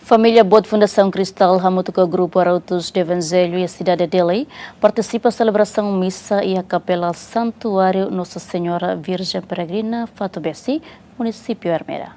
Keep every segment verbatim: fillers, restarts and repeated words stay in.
Família boot Fundasaun Kristal hamutuk ho Grupu Arautos do Evangelho iha sidade Dili partisipa selebrasaun misa iha Kapela Santuáriu Nossa Senhora Virgem Peregrina Fatubesi, Munisípiu Ermera.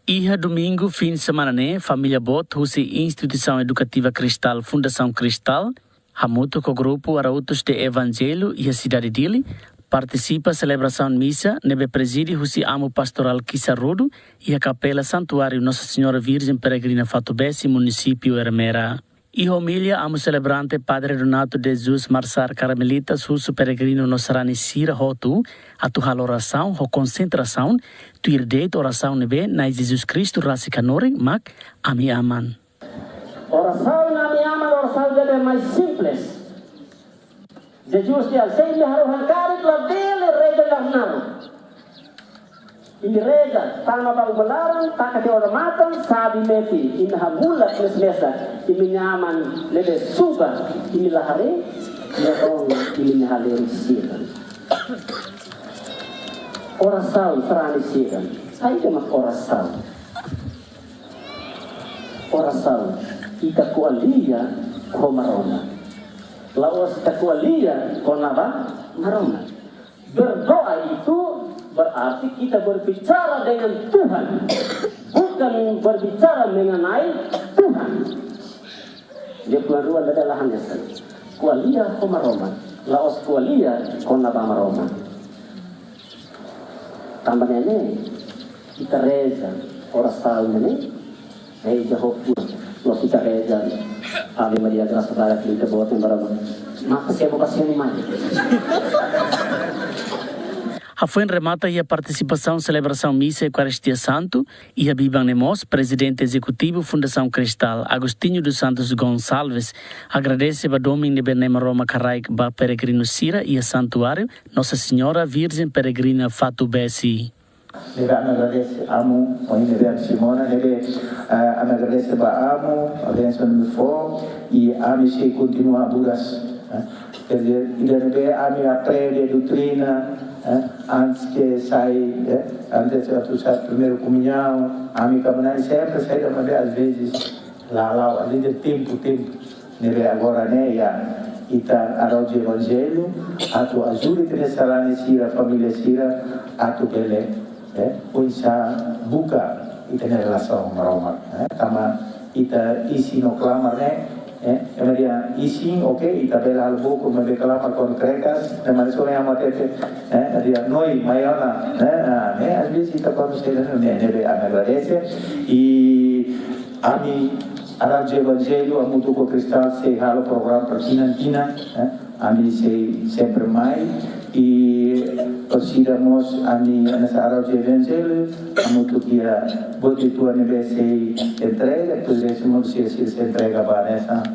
Iha domingu fin semana ne'e, família boot husi instituisaun edukativa Kristal, Fundasaun Kristal, hamutuk ho Grupu Arautos do Evangelho iha sidade Dili, partisipa selebrasaun misa ne'ebé prezide husi Amu Pastorál Kisarrudu iha Kapela Santuáriu Nossa Senhora Virgem Peregrina Fatubesi, Munisípiu Ermera. Iha omilia, Amu selebrante Padre Donato de Jesus Marçar Carmelitas husu peregrinu no sarani sira hotu atu halo orasaun ho konsentrasaun, tuir de'it orasaun ne'ebé Na'i Jesus Kristu rasik hanorin, mak Ami Aman. Orasaun Ami Aman, orasaun ne'ebé mais simples. Jesus dehan, se imi harohan karik, labele reza naruk. Imi reza, tama ba uma laran, taka tiha odamatan, sabi metin, imi hamulak mes-mesak, imi-nia Aman ne'ebé subar, imi la haree, nia rona imi-nia halerik sira. Orasaun sarani sira. Saida mak orasaun? Orasaun, ita ko'alia ho Maromak. La'ós ita ko'alia kona-ba Maromak. Berdoa itu berarti kita berbicara dengan Tuhan, bukan berbicara mengenai Tuhan. Depois rua ada lahan desa. Ko'alia ho Maromak, la'ós ko'alia kona-ba Maromak. Tanba ne'e, ita reza orasaun ne'e, reza ho fuan. La'ós ita reza Ave Maria, graça baixa, ita bota em barama. Maka sebo ka sebo mai. Hafoin remata iha partisipasaun selebrasaun misa Eukaristia Santu, iha biban ne'e mós Prezidente Ezekutivu Fundasaun Kristal, Agostinho dos Santos Gonçalves, agradese ba domin ne'ebé Na'i Maromak haraik ba peregrinu sira iha Santuáriu Nossa Senhora Virgem Peregrina Fatubesi. Ne'ebé ami agradese Amu, ohin ne'ebé ami simu ona, ne'ebé, eh, ami agradese ba Amu, a bensaun ne'ebé fó, i ami sei kontinua buras, eh. Quer dizer, ida ne'ebé ami aprende doutrina, eh, antes ke sai, eh, antes atu sai primeira komunhão, ami kabanai sempre sai da maneira, às vezes, la, la, às vezes tempu, tempu. Ne'ebé agora ne'e, ya, ita araujo evanjellu, atu ajuda ita-nia sarani sira, família sira, atu bele, eh, oinsá buka ita-nia relasaun ho Maromak, eh, tanba ita isin no klamar ne'e, eh, ema dehan isin, oke, ita bele halo buku, maibé klamar ho krekas, ne'e mak só yang matete, eh, dehan noi, mai ona, eh, ah, ne'e, às vezes ita kuandu sei ne'e, ne'ebé ami agradese, i ami araujo evanjellu, hamutuk ho Kristal sei halo programa per tinan-tinan, eh, ami sei sempre mai, i orsida mós ami hanesan araujo evanjellu, hamutuk ho buat uitoan ne'ebé sei entrega, depois desse mundo sei, sei, sei entrega ba hanesan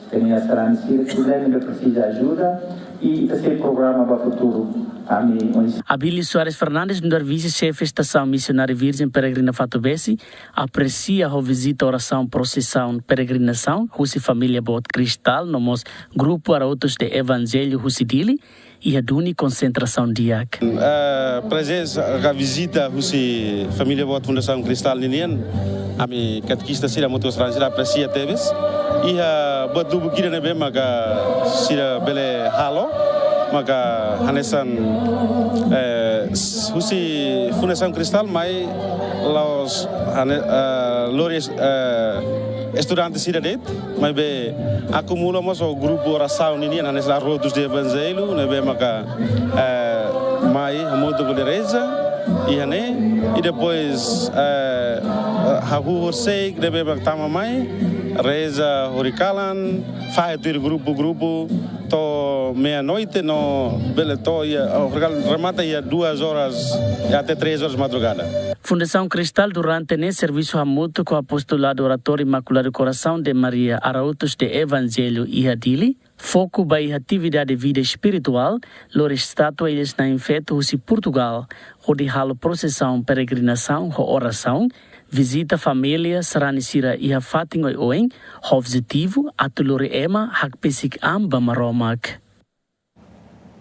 ita-nia sarani sira, tudo ne'ebé presiza ajuda, i ita sei programa ba futuru, ami oinsá. Abílio Soares Fernandes, nu'udar vise-xefe Estasaun Misionária Virgem Peregrina Fatubesi, apresia ho vizita orasaun prosesaun peregrinasaun husi família boot Kristal no mós Grupu Arautos do Evangelho husi Dili, iha duni konsentrasaun di'ak. Eh, prezensa ka vizita husi família boot Fundasaun Kristal ninian, ami katekista sira, hamutuk sarani sira apresia tebes. Iha buat lubuk ida ne'ebé maka sira bele halo, maka hanesan, eh, s-, husi Fundasaun Kristal mai la'ós hane-, eh, lori es-, eh, estudante sira de'it, maibé akumula mós ho grupu orasaun ninian hanesan Arautos do Evangelho, ne'ebé maka, eh, mai hamutuk bele reza, iha ne'e, i depois, eh, hahú horisehik ne'ebé maka tama mai, reza horikalan, fahe tuir grupu-grupu, to'o meia-noite no bele to'o iha, oh, horikalan remata iha duas horas, até três horas madrugada. Fundasaun Kristal durante ne'e servisu hamutuk ho Apostoladu Oratóriu Imakuladu Korasaun de Maria Arautos do Evangelho iha Dili, foku ba iha atividade vida espirituál, lori estátua Ilha-Na'in Feto husi Portugal, hodi halo prosesaun peregrinasaun ho orasaun, vizita família sarani sira iha fatin oioin, ho objetivu atu lori ema hakbesik an ba Maromak.